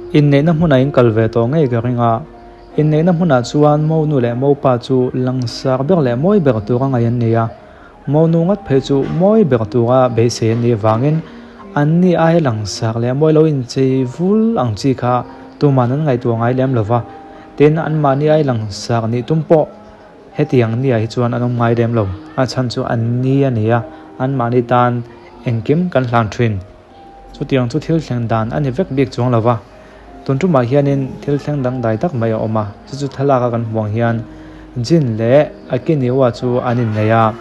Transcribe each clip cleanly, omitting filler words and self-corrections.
Inneihna hmunah in kal ve tawh ngei ka ring a, inneihna hmunah chuan monu leh mopa chu langsar ber leh mawi ber tura ngaih an ni a, monu ngat phei chu mawi ber tura beisei an nih avangin anni aia langsar leh mawi lo inchei vul ang chi kha tuman an ngaihtuah ngai lem lo va, tin anmahni aia langsar nih tum pawh hetiang nia hi chuan an awm ngai lem lo, a chhan chu anni a ni a, anmahni tan engkim kan hlan thin. Chutiang chu thil thleng dan a ni vek bik chuang lo va, tun tumah hianin thil thleng dangdai tak mai a awm a, chu chu thlalak a kan hmuh ang hian Jin leh Akiniwa chu an inneih a,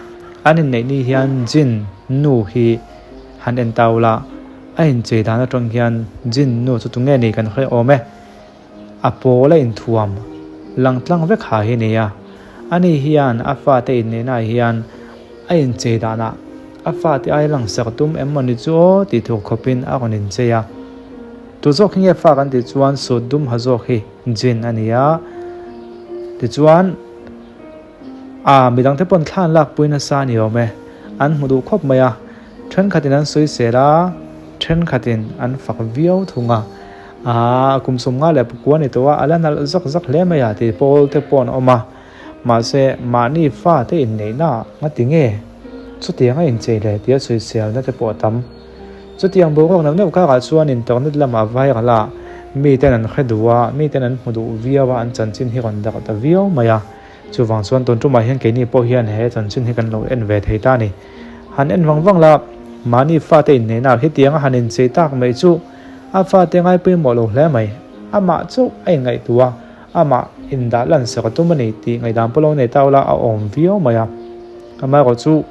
an inneih ni hian Jin nu hi han en tau la, a inchei dan atang hian Jin nu chu tunge ni kan hre awm e, a pawl a inthuam lang tlang vek ha hi a ni a, ani hian a fate inneihnaah hian a inchei danah a fate ai langsak tum em mawni chu aw tih tur khawpin a rawn inchei a. Tu zawk hi nge fa kan tih chuan sut dum ha zawk hi Jin a ni a, tichuan a midangte pawn thla an lakpui nasa a ni awm e, an hmu duh khawp mai a. Thenkhatin an sawisel a, thenkhatin an fak viau thung a. Aaa, kum sawmnga leh pakua ni tawh a, a la nalh zak zak hle mai a tih pawl te pawh an awm a. Mahse, mahni fa te inneihna nga ti nge? Chutiang a inchei leh tia sawiselna te pawh a tam. Chutiang boruak neuh neuh karah chuan internet lamah viral a, miten an hre duh a, miten an hmu duh viau a, an chanchin hi rawn darh ta viau mai a. Chuvang chuan tun tumah hian keini pawh hian he chanchin hi kan lo en ve thei ta a ni. Han en vang vang la, mahni fate inneihna hetiang a han inchei tak mai chu a fate ngai pawimawh lo hle mai. Amah chauh a inngaihtuah a, amah indah lansak a tum a ni tih ngaihdan pawh lo nei tau la a awm viau mai a. Amaherawhchu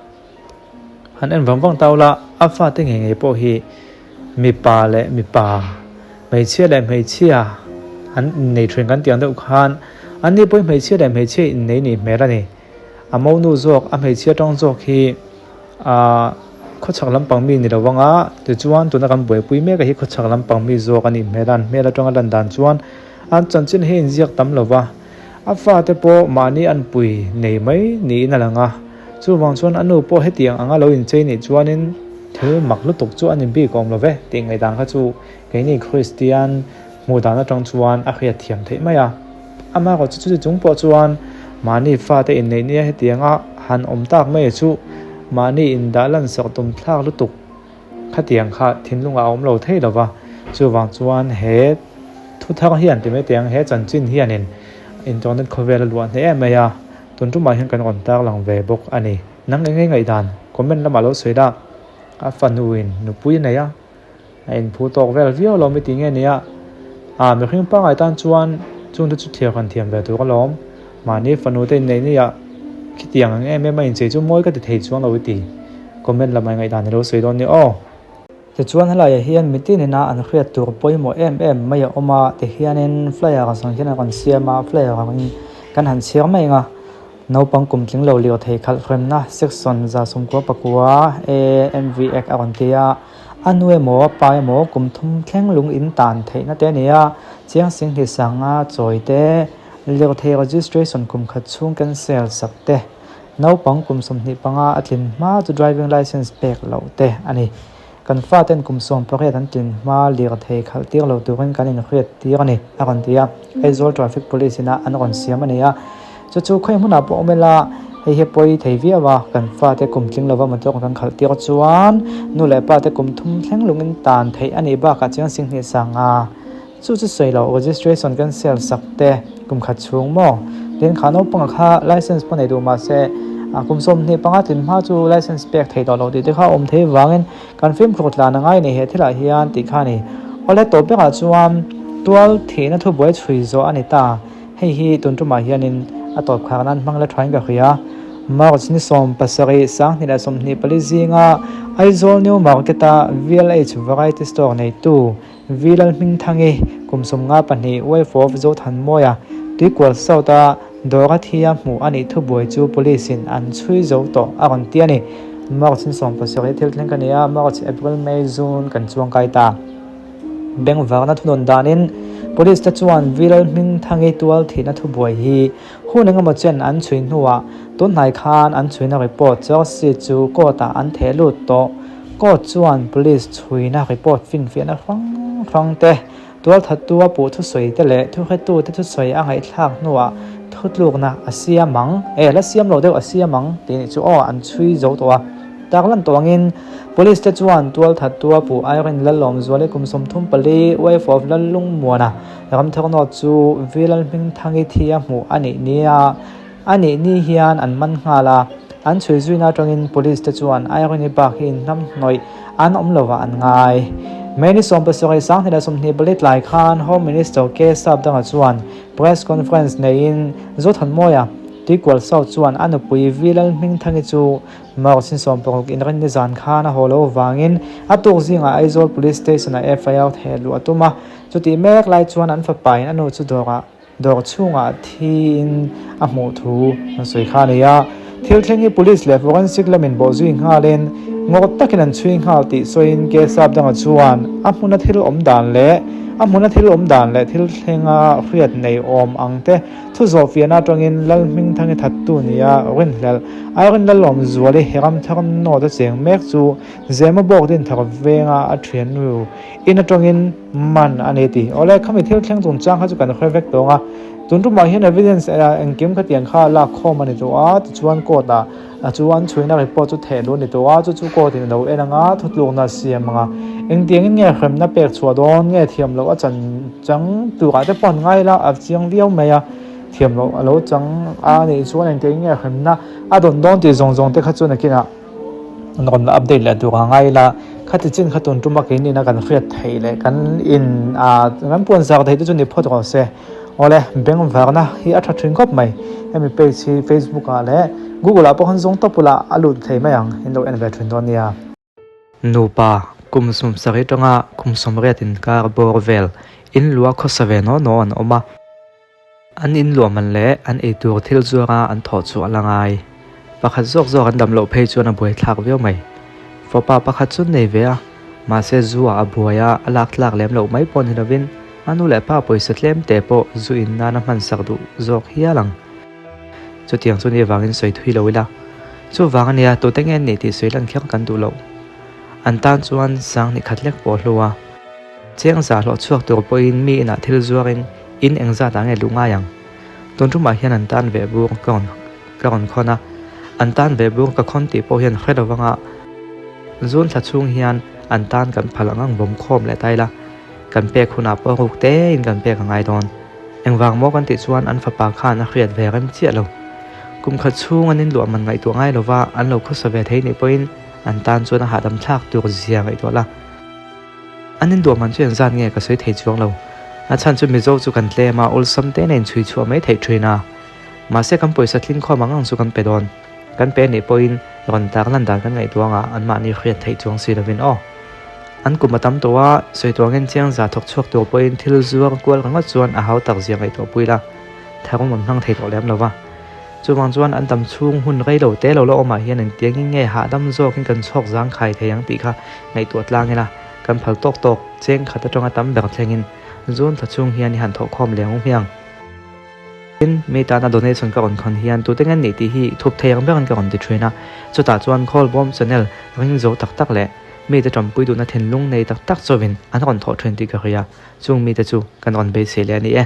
han en vang vang tau la, a fate ngei ngei pawh hi mipa leh mipa, hmeichhia leh hmeichhia an innei thin kan tih ang deuh khan anni pawhin hmeichhia leh hmeichhia innei nih hmel a ni. A monu zawk, a hmeichhia tawng zawk hi aah khawchhak lampang mi ni lo vang a, tichuan tuna kan buaipui mek a hi khawchhak lampang mi zawk a nih hmel a, an hmel atanga lan dan chuan an chanchin hi a inziak tam lo va, a fate pawh mahni an pui nei mai niin a lang a, chuvang chuan a nu pawh hetiang anga lo inchei nih chuanin thil mak lutuk chu a ni bik awm lo ve tih ngaihdan kha chu keini Kristian hmuh dan atang chuan a hriat thiam theih mai a. Amaherawhchu chuti chung pawh chuan mahni fate inneih nia hetianga han awm tak mai chu mahni indah lansak tum thlak lutuk khatiang kha thinlungah a awm lo thei lo va. Chuvang chuan he thu thar hian ti mai teh ang he chanchin hianin internet khawvel a luah hneh em mai a, tun tumah hian kan rawn tarlang ve bawk a ni. Nang eng nge ngaihdan? Comment lamah lo sawi la, a fanuin nupui a nei a. A inphu tawk vel viau lo mi tih nge nia? A mihring pangngai tan chuan chungte chu thlir han thiam ve tur alawm. Mahni fanu te inneih nia khitiang ang em em a inchei chu mawi ka ti thei chuang lo i ti. Comment lamah ngaihdan i lo sawi dawn nia aw. Tichuan helaiah hian mitin ina an hriat tur pawimawh em em mai a awm a, tihianin flyer zawng hian a rawn siam a, flyer angin kan han chhiar mai ang a. Naupang kum tling lo lirthei khalh hremna section 199 AMV Act a rawn ti a. A nu emaw a pa emaw kum thum thleng lung in tan theihna te a ni a, chiang sing hnih sanga chawi te, lirthei registration kum khat chhung cancel sak te, naupang kum 25 a tlin hma chu driving licence pek loh te a ni. Kan faten kum 18 an tlin hma lirthei khalh tir lo turin kan inhriat tir a ni, a rawn ti a. Aizawl Traffic Police ina an rawn siam a ni a, chu chu khawi hmunah pawh awm ila hei hi pawi thei viau a, kan fate kum tling lova motor kan khalh tir chuan nu leh pa te kum thum thleng lungin tan theih a nih bakah chiang sing hnih sang a, chu chu sawi loh registration cancel sak te kum khat chhung maw tin kha naupang kha license pawh nei duh mahse a kum 25 tlin hma chu license pek theih tawh loh tih te kha a awm thei vangin Kan fimkhur tlan a ngai ni he thilah hian tih kha a ni. Awle tawp berah chuan tual thihna thubuai chhui zawh a ni ta. Hei hi tun tumah hianin a tawp khar nan hmang la thain ka hria. March ni 17 2024 zinga Aizawl New Market-a VLH Variety Store neitu V Lalhmingthangi kum 52 wife of Zothanmawia Tuikual South-a dawra thia hmuh a nih thubuai chu police-in an chhui zo tawh a rawn ti a ni. March ni 17 thil thleng ka ni a, March, April, May, June kan chuang kai ta. Bengvarna thunawn danin police te chuan V Lalhmingthangi tual thihna thubuai hi hun engemaw chen an chhui hnuah tunhnai khan an chhuina report Chelsea chu court-ah an theh lut tawh. Court chuan police chhuina report finfiahna hrang hrang te. Tualthattu a puh thusawi te leh thuhretu te thusawi a ngaihthlak hnuah thutlukna a siam ang, e la siam lo deuh a siam ang tih nih chu aw an chhui zo tawh a. Tarlan tawh angin Police te chuan tualthattu a puh Irene Lalawmzuali kum 34, wife of Lallungmuana Ramthaknawt chu Vilalhmingthangi thi a hmuh a nih nia A nih ni hian an man nghal a, an chhui zuina atangin Police te chuan Irene-i bak hi inhnamhnawih an awm lovah an ngai. May ni 17 2024 tlai khan Home Minister K Sapdanga chuan Press Conference neiin Zothanmawia Tuikual South chuan a nupui V Lalhmingthangi chu March ni 16 inrin nizan khan a haw lo avangin a tuk zingah Aizawl Police Station-ah FIR theh luh a tum a, chutih mek lai chuan an fapain a nu chu dawrah Dawr chhungah thiin a hmuh thu an sawi kha a ni a, thil thleng hi Police leh Forensic lamin bawhzui nghalin ngawt takin an chhui nghal tih sawiin Kesap danga chuan a hmuna thil awm dan leh a hmuna thil awm dan leh thil thlenga hriat nei awm ang te thu zawhfiahna atangin Lalhmingthangi thattu nia rinhlelh Irene Lalawmzuali Ramthar North a cheng mek chu Zema bawk Dinthar venga a thiannu in atangin Man a ni tih. Awle, khami thil thleng chungchang kha chu kan hre vek tawng a. Tun tumah hian evidence engkim khatiang kha lak khawm a ni tawh a, tichuan court ah chu an chhuina report chu theh luh a ni tawh a, chu chu court in a lo en ang a, thutlukna a siam ang a. Engtiangin nge hremna pek chhuah dawn nge thiam loh a chan chang turah te pawh an ngai la, a chiang viau mai a, thiam loh a lo chang a nih chuan engtiangin nge hremna a dawn dawn tih zawng zawng te kha chu nakinah rawn update leh tur a ngai ila khati chin kha tun tuma keini ina kan hriat theih leh kan in ah kan puan zar theih te chu ni phawt rawh se awle beng varna hi a tha thin khawp mai hemi page hi facebook ah leh google ah pawh khan zawng tawp ula a lut thei mai ang in lo en ve thin dawn nia. Nupa kum 70 atanga kum 80 inkar bawr vel in lua khawsa ve naw naw an awm a. An inluah man leh an eitur thil zuara an thawh chu a la ngai. Pakhat zawk zawk an dam loh phei chuan a buaithlak viau mai. Fapa pakhat chu nei ve a, mahse zu ah a buai a, a lak tlak lem loh mai pawh ni lovin a nu leh pa pawisa tlem te pawh zu in nan a hman sak duh zawk hial ang. Chutiang chu ni avangin sawi thui lo ila. Chuvang ania tute nge an nih tih sawi lan kher kan duh loh. An tan chuan sang ni khat lek pawh a hlu a. Cheng zah hlawh chhuak tur pawhin mi inah thil zuarin in engzat ah nge luh ngai ang? Tun tumah hian an tan veh bur ka rawn ka rawn khawn a, an tan veh bur ka khawn tih pawh hian hre lo vanga zun thla chhung hian an tan kan phal ang ang vawm khawm leh ta ila, kan pek hunah pawh ruk tein kan pek a ngai dawn. Engvang maw kan tih chuan an fapa khan a hriat ve rem chiah lo. Kum khat chhung an inluah man ngaihtuah ngai lova an lo khawsa ve thei nih pawhin an tan chuan a hahdam thlak tur zia ngaihtuah la. An induah man chu engzat nge ka sawi thei chuang lo. A chhan chu Mizo chu kan tlem a, awlsam te nen chhui chhuah mai theih thin a. Mahse kan pawisa tling khawm ang ang chu kan pe dawn. Kan pe nih pawhin rawn tak lan dan kan ngaihtuah anga anmahni hriat theih chuang si lovin aw. An kum a tam tawh a, sawi tuah ngen chiang za thawk chhuak tur pawhin thil zuar kual ringawt chuan a hau tak zia ngaihtuah pui la, tharum an hmang thei tawh lem lo va. Chuvang chuan an dam chhung hun rei lo te lo la awmah hian engtiangin nge hahdam zawkin kan chhawk zangkhai thei ang tih kha ngaihtuah tlang ila, kan phal tawk tawk cheng khat atanga tam ber thlengin zun thla chhung hian i han thawhkhawm leh ang hmiang. Tin, mi tana donation ka rawn khawn hian tute nge nih tih hi thup thei ang berin ka rawn ti thin a, chutah chuan Khawlbawm channel ring zo tak tak leh mite tanpui duhna thinlung nei tak tak chauhin an rawn thawh thin tih ka hria, chung mite chu kan rawn beisei leh a ni e.